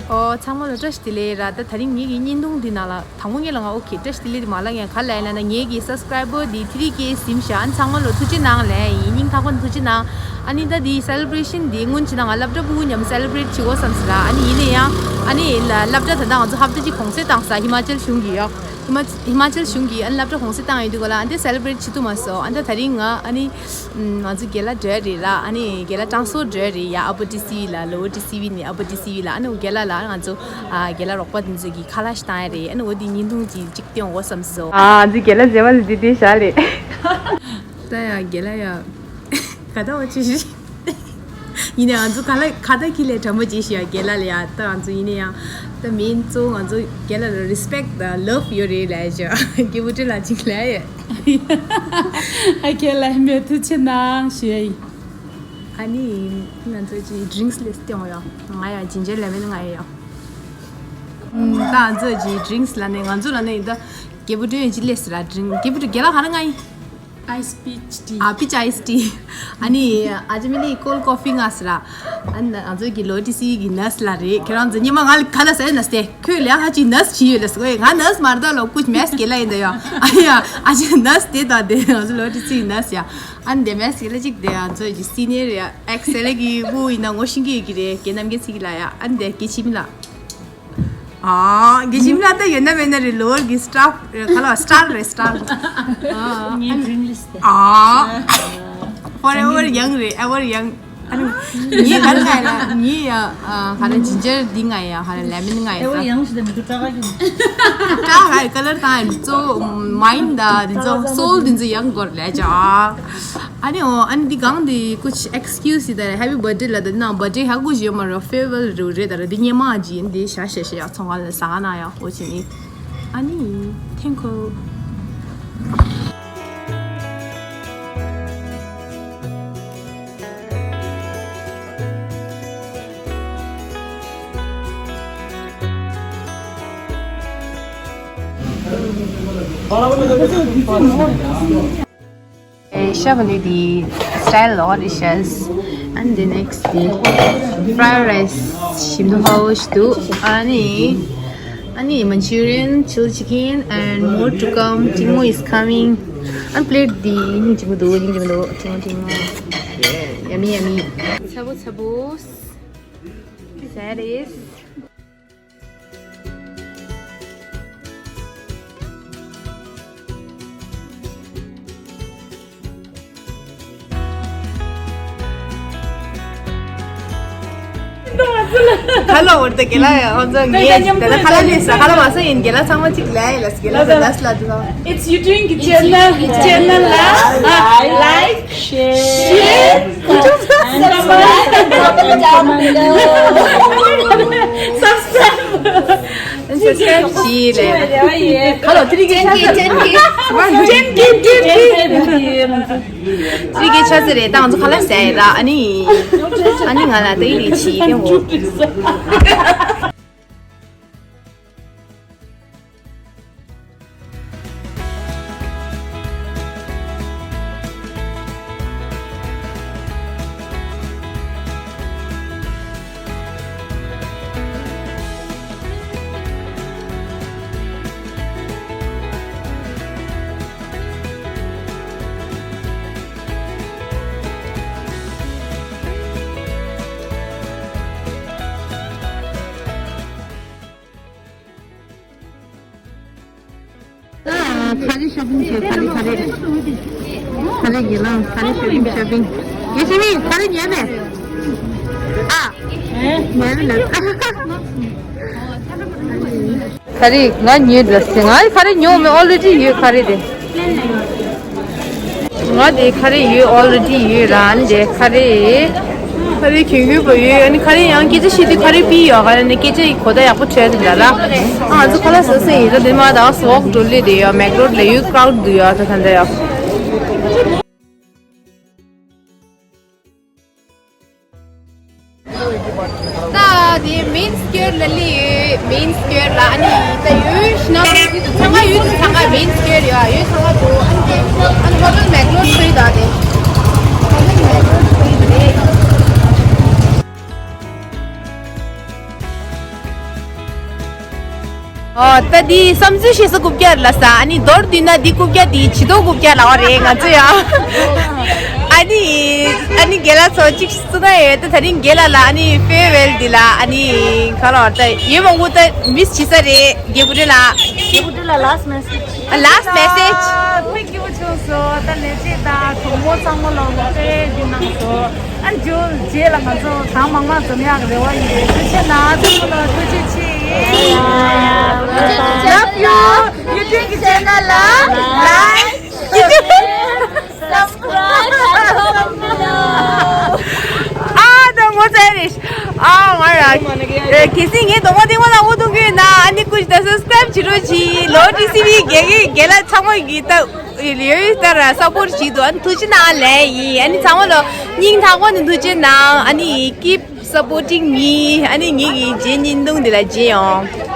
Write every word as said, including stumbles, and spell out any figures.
ཨོ། ཚང་མ་ལ་བཀྲ་ཤིས་བདེ་ལེགས་ར། ད་དེ་རིང་ངེད་ཀྱི་བརྙན་ཐུང་འདི་ནང་ལ་དང་པོ་ངེད་ལ་ང་ཨོ་ཁེ་བཀྲ་ཤིས་བདེ་ལེགས་འདི་མ་ལབ་ཡང་ག་ལབ་ཡིན་ལབ་ན། ངེད་ཀྱི་སབ་སི་ཀ་རའི་བར་འདི་ཐི་རི་ཀེ་ཟིན་ཤག་ཨ་ནི་ཚང་མ་ལ་ཐུགས་རྗེ་གནང་ལབ་ཡིན། སྙིང་ཐག་པ་ནས་ཐུགས་རྗེ་གནང་། ཨ་ནི་ད་འདི་སེ་ལེ་བྷི་རེ་ཤན་འདི་སྔོན་ཆད་ང་སློབ་གྲྭ་ཕྲུ་གུ་མཉམ་སེ་ལེ་བྷི་རེ་ཊི་བྱེད་དགོས་བསམ་ཟེར་ར། ཨ་ནི་ཡིན་ན་ཡང་ཨ་ནི་ལ་སློབ་གྲྭ་ད་ལྟ་ང་ཚོ་ཧབ་ཏ་གཅིག་གུང་སེང་བཏང་ས། ཧི་མ་ཅལ་གཞུང་གི་ཡོ། ཧི་མ་ཧི་མ་ཅལ་གཞུང་གི་ཨ་ནི་སློབ་གྲྭ་གུང་སེང་བཏང་ཡོད་དུས་ག་ལ་ཨ་འདི་སེ་ལེ་བྷི་རེ་ཊི་བྱེད་ཐུབ་མ་སོང་། ཨ་འདི་ད་རིང་ང་ཨ་ནི་ང་ཚོ་རྒན་ལགས་འགྲོ་ཡ་རེད་ར། ཨ་ནི་རྒན་ལགས་ཀྲང་སོ་འགྲོ་ཡ་རེད་ཡ། ཨ་པར་ཊི་སི་ཝི་ལ། ལོ་ཝར་ཊི་སི་ཝི་ནས་ཨ་པར་ཊི་སི་ཝི་ལ། ཨ་ནི་རྒན་ལགས་ལ་ང་ཚོ་ཨ་རྒན་ལགས་རོགས་པ་དེ་ཚོ་གི་ཁ་ལག་ཞིག་བཏང་ཡ་རེད། ཨ་ནི་འོ་དེ་བརྙན་ཐུང་ཅིག་ཅིག་སྟོན་དགོས་བསམ་སོང་། ཨ་ང་ཚོ་རྒན་ལགས་མཛེས་མ་ལ་འདི་འདི་བཞག་རེད། ད་ཡ་རྒན་ལགས་ཡ་ག་ད་འོ་ཅི་ཞིག་ཡིན་ནའང་ང་ཚོ་ག་ལ་ག་ད་ཁྱི་ལས་དྲང་པོ་ཅིག་ཞུ་ཡ་རྒན་ལགས་ལ་ཡ། ད་ང་ཚོ་ཡིན་ན་ཡང་ད་མེན་གཙོ་བོ་ང་ཚོ་རྒན་ལགས་ལ་རི་སི་པེག་དང་ལབ་ཡོད་རེད་ལབ་ཡ་ཅིག་རྒན་པོ་ཏྲེ་ལ་ཅིག་ལབ་ཡ། ཨ་རྒན་ལགས་མེད་ཐུགས་རྗེ་གནང་ཞུ་ཡ་ཡིན། ཨ་ནི་ང་ཚོ་ཅིག་ཌི་རིང་སི་ལེ་སི་སྟེང་ཡ། ང་ཡ་ཇིན་ཇར་ལེ་མོན་ང་ཡ་ཡ། ད་ང་ཚོ་ཅིག་ཌི་རིང་སི་ལ་ནས་ང་ཚོ་ལ་ནས་ད་རྒན་པོ་ཏྲེ་ཡ་ཅིག་ལེ་སི་ར། ཌི་རིང་རྒན་པོ་ཏྲེ་རྒན་ལགས་ག་རེ་ང་ཡིན། Ice peach tea. ཨ་པི་ཆི་ཨའི་སི་ཊི། ཨ་ནི་ཨ་ཅི་མི་ནི་ཀོལ་ཀོ་ཕི་ང་ཟེར་ར། ཨ་ནི་ང་ཚོ་གི་ལོ་ཝར་ཊི་སི་ཝི་གི་ནར་སི་ལགས་རེད། ཁྱེད་རང་ཚོ་ཉི་མ་ང་ལ་ག་ལ་ཟེར་ནར་སི་དེ་ཁྱོད་ལས་ཧ་ཅི་ནར་སི་བྱེད་ཡོད་ལ་ཟེར་གོ། ང་ནར་སི་མ་རེད་ད་ལོ། ཀུ་ཆ་མེད་སི་རྒན་ལགས་ཡིན་ད་ཡ། ཨ་ཡ་ཨ་ཅི་ནར་སི་དེ་ད་དེ་ང་ཚོ་ལོ་ཝར་ཊི་སི་ཝི་ནར་སི་ཡ། ཨ་ནི་དེ་མེད་སི་རྒན་ལགས་ཅིག་དེ་ང་ཚོ་གི་སི་ནི་ཡར་ཡ། ཨེག་སི་ཨེལ་གི་བུ་ཡིན་ན་ངོ་ཤེས་ཀྱི་ཡོད་ཀྱི་རེད། རྒན་རྣམ་རྒྱལ་ཚེ་རིང་ལགས་ཡ། ཨ་ནི་དེ་རྒན་འཆི་མེད་ལགས། ཨ། དགེ་ཞིམ་ལ་ད་ཡོད་ན་མེད་ན་རེད། ལོ་ཝར་གི་སི་ཊཱཕ་རེད། ཁ་ལོ་སི་ཊར་རེད། སི་ཊར། ངའི་ཌི་རིང་ལི་སི་ཊི་དེ། ཨ། ཧྥོར་ཨེ་ཝར་ཡང་རེད། ཨེ་ཝར་ཡང་། ཨ་ནི་ངའི་ག་རེ་ང་ཡ་ལ་ངའི་ཡ། ཨ། ག་རེ་ཇིན་ཇར་འདི་ང་ཡ། ག་རེ་ལེ་མོན་ང་ཡ། ཨེ་ཝར་ཡང་ཞིག་དེ་མི་འདུག་ཀྲ་ག་གི་ཀྲ་ག་ཡི་ཀ་ལར་དང་ཡ་གཙོ་བོ་མའིན་ཌི་དང་འདི་ཚོ་སོལ་འདི་ཚོ་ཡང་དགོས་རེད་ལབ་ཅག་ཨ་ནི་འོ། ཨ་ནི་འདི་གང་འདི་ཀུ་ཆ་ཨེག་སི་ཀིའུ་སི་ཡིན་ད། ཧེ་པི་བར་ཐ་ཌེ་ལ་ད་ནང་བར་ཐ་ཌེ་ཧ་གོ་ཞིག་ཡོད་མ་རེད། ཕེར་ཝེལ་རེད་ད་ར། འདི་སྔོན་མ་ཅིག་ཡིན། འདི་ཞག་ཞག་ཞག་ཡག་ཚོང་ཁང་ལ་ཟ་ག་ན་ཡག་འོ་ཅི་ནི། ཨ་ནི་ཐེང་ཁོ། ཤ་བ་ལི་དི་style ལོ་dishes and the next the fried rice ཞིམ་པོ་ཞིག་འདུག་ཨ་ནི་ཨ་ནི་Manchurian, chili chicken and more to come. ཏིང་མོ་is coming. ཨ་ནི་པི་ལེ་ཊི་འདི་སྙིང་རྗེ་མོ་འདུག་སྙིང་རྗེ་མོ་འདུག་ཏིང་མོ་ཏིང་མོ། Yummy, yummy. ཚ་པོ་ཚ་པོ། That is ཁ་ལོ་བར་དུ་རྒན་ལགས་ཡང་ཨོ་ཛ་ངས་ད་ལྟ་ཁ་ལག་ལས་ས་ཁ་ལག་མ་ཟ་ཡིན། རྒན་ལགས་ཚང་མ་གཅིག་ལས་ལས་རྒན་ལགས་ལས་ལ་དུ་ལ། It's you doing the channel, channel ལ་like, share, and subscribe. Subscribe བྱེད་ལས། ཁ་ལོ་ཏི་རི་གེ་ཆ་ཟེར། ཅན་གྱི་ཅན་གྱི་ཅན་གྱི་ཅན་གྱི་ཅན་གྱི་ཅན་གྱི་ཅན་གྱི། ཅི་གི་ཆ་ཟེར་རེད། ད་ང་ཚོ་ཁ་ལག་ཟ་ཡི་ར། ཨ་ནི་ཨ་ནི་ང་ལ་ད་ཡི་རེད་ཅི་ཡི་ཡོང་ཁ་རི་ཤོ་པིང་བྱས། ཁ་རི་ཁ་རི། ཁ་རི་གི་ལང་ཁ་རི་ཤོ་པིང་ཤོ་པིང་། ཡེ་ཤེས་མི་ཁ་རི་ཉོས་མེད། ཨ། ཉོས་མེད་ལ། ཁ་རི་ང་ཉོས་འདྲ་སེ། ང་ཁ་རི་ཉོ་མེད། already ཡོད་ཁ་རི་དེ། ང་དེ་ཁ་རི་ཡོད། already ཡོད་ར། ཨ་ནི་དེ་ཁ་རི། ཁ་རི་གྱོན་གྱོན་པོ་ཡོད། ཨ་ནི་ཁ་རི་ཡང་སྐད་ཆ་བཤད་དུས་ཁ་རི་པི་ཡོད་ག་ར་ནི་སྐད་ཆ་ཡི་གོ་བརྡ་ཡག་པོ་འཕྲོད་དེ་འདྲ་ར། ཨ་ང་ཚོ་ཁ་ལག་ཟ་ཟེ་ཡིན་ད། དེ་མ་ད་སོག་འགྲོ་ལེ་དེ་ཡོད། མེག་རོཌ་ལ་ཡོད། ཀྲའུཌ་དུ་ཡོད་ད་ད་འདྲ་ཡོད། ད་དེ་མེན་སི་ཀོ་ཡར་ལ་ལི་ཡོད། མེན་སི་ཀོ་ཡར་ལ་ཨ་ནི་ད་ཡོད་ཤི་ན་ཚང་ག་ཡོད། ཚང་ག་མེན་སི་ཀོ་ཡར་ཡོད། ཡོད་ཚང་ག་འགྲོ། ཨ་ནི་དེ་ཨ་ནི་ཧོ་ཊེལ་མེག་ལོར་ཚོ་ཡི་ད་དེ་ཧོ་ཊེལ་མེག་ལོར་ཚོ་ཡི་རེད། ཨོ་ད་འདི་བསམ་ཚུལ་བཤད་ས་རྐུབ་བཀྱག་ལ་ས། ཨ་ནི་མདོར་བསྡུས་ན་འདི་རྐུབ་བཀྱག་འདི་བྱི་དོ་རྐུབ་བཀྱག་ལ་བ་རེད་ང་ཚོ་ཡང་། ཨ་ནི་ཨ་ནི་རྒན་ལགས་ཚོ་གཅིག་སུ་ན་ཡོད་ད། ད་རིང་རྒན་ལགས་ལ་ཨ་ནི་ཕེར་ཝེལ་འདི་ལ་ཨ་ནི་ག་ལ་བ་ད་ཡོད་མང་པོ་ད་མིས་བྱེད་ས་རེད། རྒན་བུ་ཏྲེ་ལགས། རྒན་བུ་ཏྲེ་ལགས་ལ་སི་ཊི་མེ་སེ་ཇི། ལ་སི་ཊི་མེ་སེ་ཇི། ཐེང་ཀིའུ་ཆུང་སོ། ད་ལས་བྱེད་དང་གྲོགས་མོ་ཚང་མ་ལ་ངོ་སྤྲོད་འདི་གནང་སོང་། ཨ་ནི་རྗེས་ལ་ང་ཚོ་གྲངས་མང་མང་འཛོམས་ཡག་རེ་བ་ཡིན། ཐུགས་རྗེ་གནང་། ཚང་མ་ལ་ཐུགས་རྗེ་ཆེ། Love you. ཡུ་ཊུབ་གི་ཆེ་ནལ་ལ་ལའིཀ། ཨ་ད་ངོ་ཚ་རེད། ཨ་ང་ར་གལ་སྲིད་ངའི་གདོང་པ་ཐེངས་མ་ལ་འུ་ཐུག་གི་ཡོད་ན་ཨ་ནི་སྐུ་མཁྱེན་ད་སབ་སི་ཀ་རའིབ་བྱེད་རོགས་གྱིས། ལོ་ཊི་སི་ཝི་རྒན་རྒན་ལགས་ཚང་མ་གི་ད། ཡོད་ལྟར་སཔོར་ཊི་བྱེད་དུ་ཨ་ནི་ཐུགས་རྗེ་གནང་ལེ་ཡིན། ཨ་ནི་ཚང་མ་ལོ་སྙིང་ཐག་པ་ནས་ཐུགས་རྗེ་གནང་། ཨ་ནི་keep supporting me། ཨ་ནི་ངེད་ཀྱི་རྗེས་བརྙན་ཐུང་འདི་ལ་མཇལ་ཡོང་།